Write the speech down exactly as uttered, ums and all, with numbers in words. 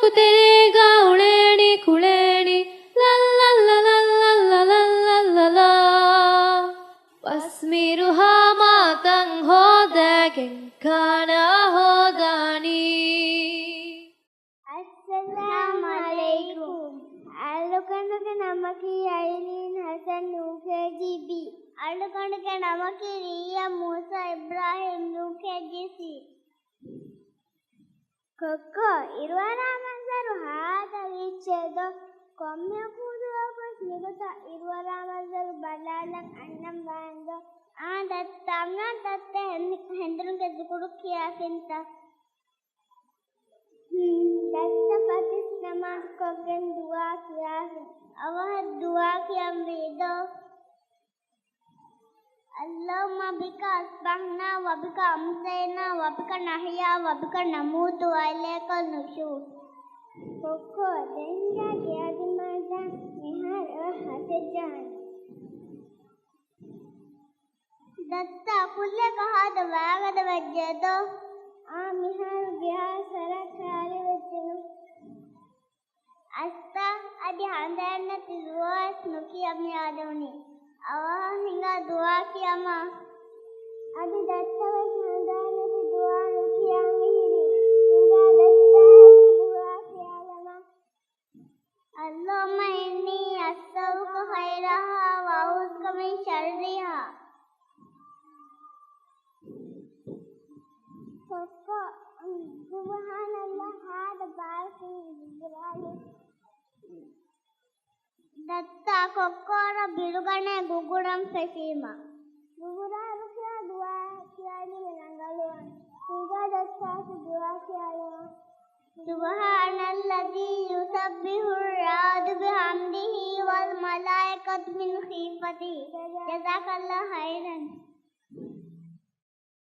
ތެރޭގަ އުޅޭނީ ކުޅޭނީ ލައްލައްލަ ލައްލައްލަ ލައްލައްލަ. ވަސްމިރުހާ މާތަން ހޯދައިގެން ކާނާ ހޯދާނީ. އައްސަލާމު ޢަލައިކުމް. އަޅުގަނޑުގެ ނަމަކީ އައިލީން ޙަސަން، ޔޫކޭޖީ ބީ. އަޅުގަނޑުގެ ނަމަކީ ރިއްޔާ މޫސާ އިބްރާހީމް، ޔޫކޭޖީ ސީ. ކޮއްކޮ، އިރުއަރާ މަންޒަރު ހާދަ ވީއްޗޭ ދޯ؟ ކޮންމެއަކު ދުވަހަކުވެސް މިގޮތަށް އިރުއަރާ މަންޒަރު ބަލާލަން އަންނަން ވާން ދޯ؟ އާނ ދައްތަ، އަންނަން ދައްތަ، ހެން-، ހެނދުނުގެ ޒިކުރު ކިޔާފިންތަ؟ ހުން، ދައްތަ ފަތިސް ނަމާދުކޮށްގެން ދުޢާ ކިޔާފިން. އަވަހަށް ދުޢާ ކިޔަންވީ ދޯ؟ اللهم بك أصبحنا وبك أمسينا وبك نحيا وبك نموت وإليك النشور. ކޮއްކޮ، ދެން ހިނގާ ގެއަށް ދިމާލަން، މިހާރު އެވަށް ހަތައް ޖަހާނެ. ދައްތަ، ކުއްލިއަކަށް ހާދަ ވައިގަދަ ވެއްޖެ ދޯ؟ އާ، މިހާރު ގެއާ ސަރަށް ކާރި ވެއްޖެނު. އައްސަ، އަދި ހަނދާން ނެތި ދުވަސް ނުކިޔަ މިއަދު ވަނީ. އަވަހަށް ހިނގާ ދުޢާ ކިޔަމާ. އަދި ދައްތަވެސް ހަނދާން ނެތި ދުޢާ ނުކިޔާ މިހިރީ. ހިނގާ ދައްތަވެސް ދުޢާ ކިޔާލަމާ. اللهم إني أسألك خيرها وأعوذ بك من شرها. ކޮއްކޮ، ސުބްޙާނައްލާހް، ހާދަ ބާރަކުން ބުރާލި. ދައްތަ، ކޮއްކޮއަށް ބިރުގަނެ ގުގުރަން ފެށީމަ. ގުގުރާ ރުކިޔާ ދުޢާ ކިޔާލީމަ ރަނގަޅުވާނެ. ހިނގާ ދައްތަ ދުޢާ ކިޔާލަމާ. سبحان الذي يسبح الرعد بحمده والملائكة من خيفته. جزاك الله خيرا.